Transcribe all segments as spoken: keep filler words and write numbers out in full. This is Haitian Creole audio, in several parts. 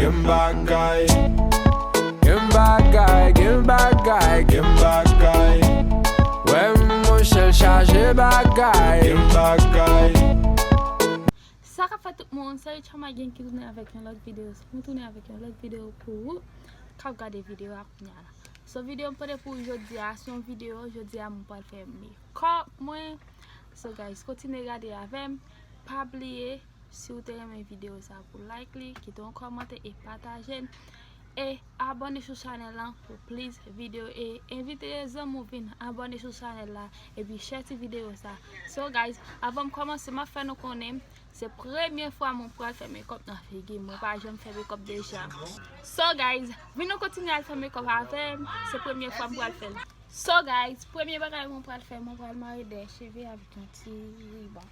Gen bagay. Gen bagay, gen bagay, gen bagay. Wè monchè l chaje bagay. Gen bagay. Sa k ap fèt tout moun, se Richard Magin ki tounen avèk yon lòt videyo. Mwen tounen avèk yon lòt videyo pou ou k ap gade videyo a kounya la. So videyo m pote pou ou jodi a, se yon videyo, jodi a mwen pral fè makeup mwen. So guys, kontinye gade avè m. Pa bliye, si w te renmen videyo sa pou like li, kite yon kòmantè e pataje l. E abòne sou chanèl lan pou plis videyo e envite zanmi w vin abòne sou chanèl la epi share ti videyo sa. So guys, avan m kòmanse, m ap fè nou konnen se premye fwa mwen pral fè makeup nan figi m. Mwen pa janm fè makeup deja. So guys, vin nou kontinye al fè makeup avè m. Se premye fwa m pral fè l. So guys, premye bagay mwen pral fè, mwen pral mare dèyè cheve avèk yon ti riban.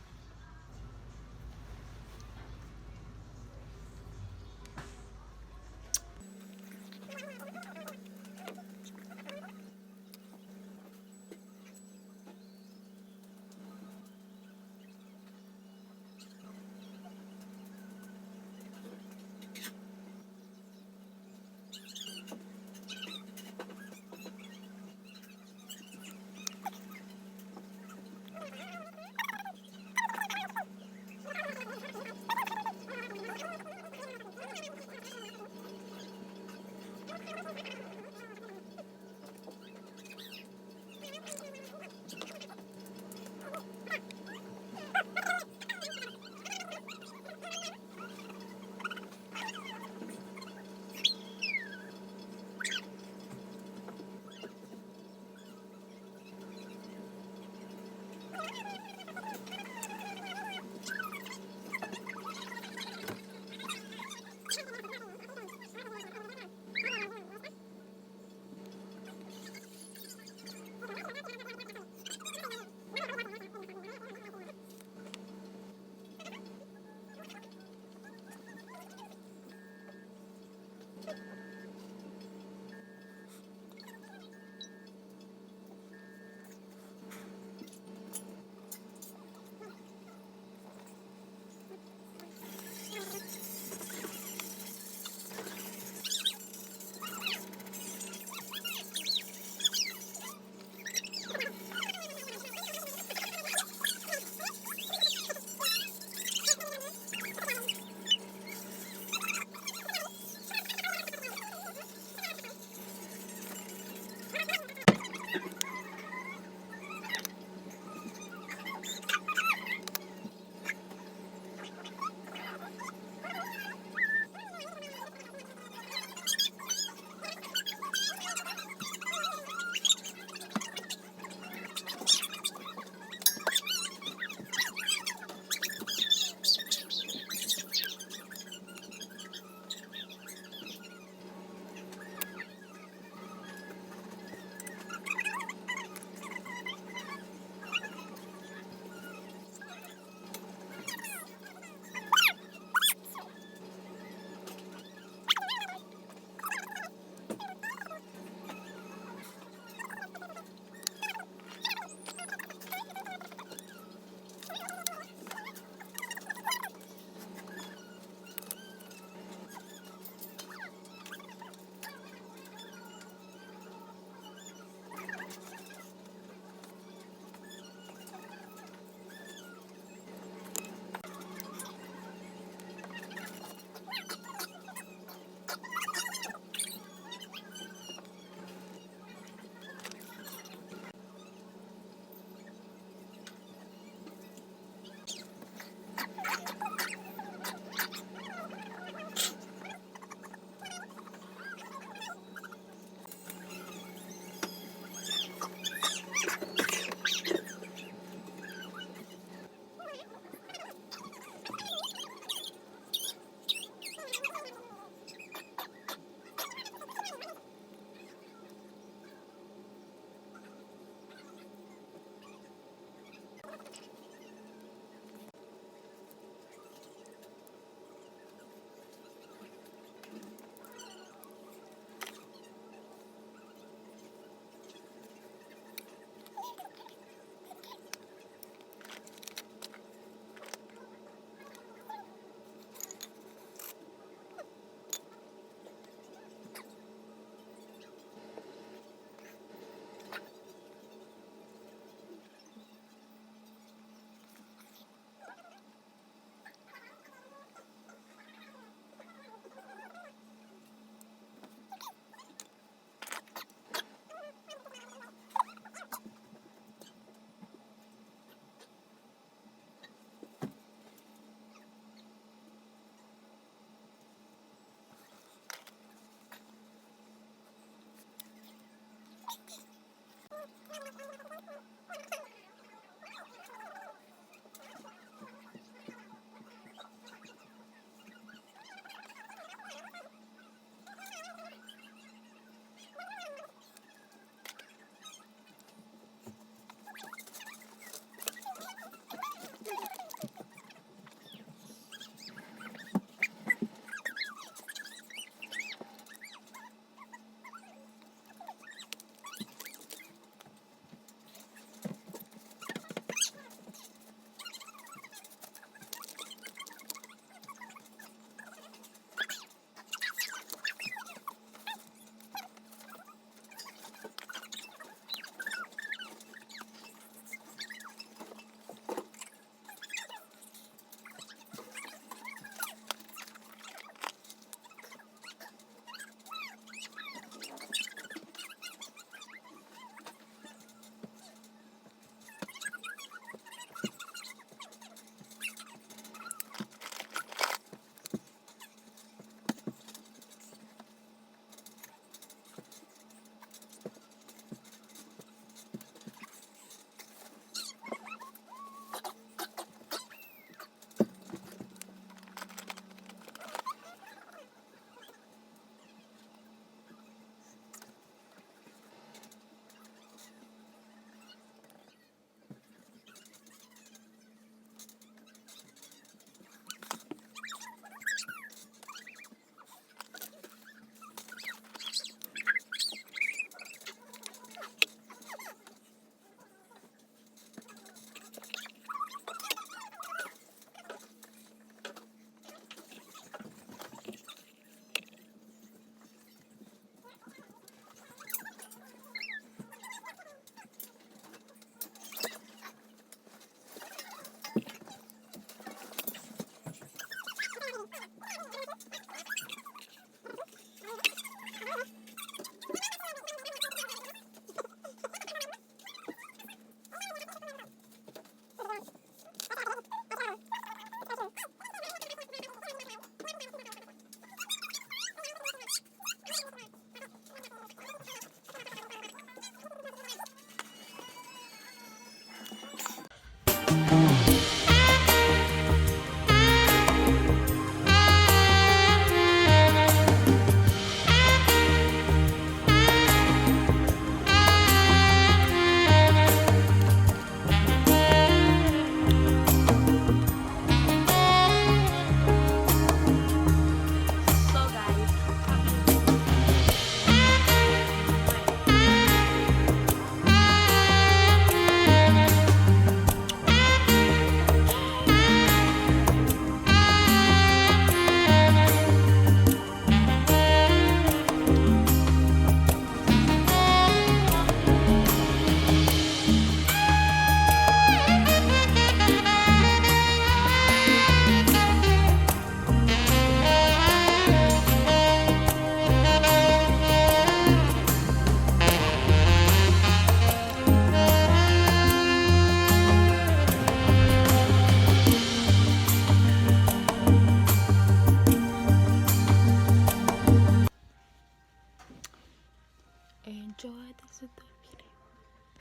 Joy, this is the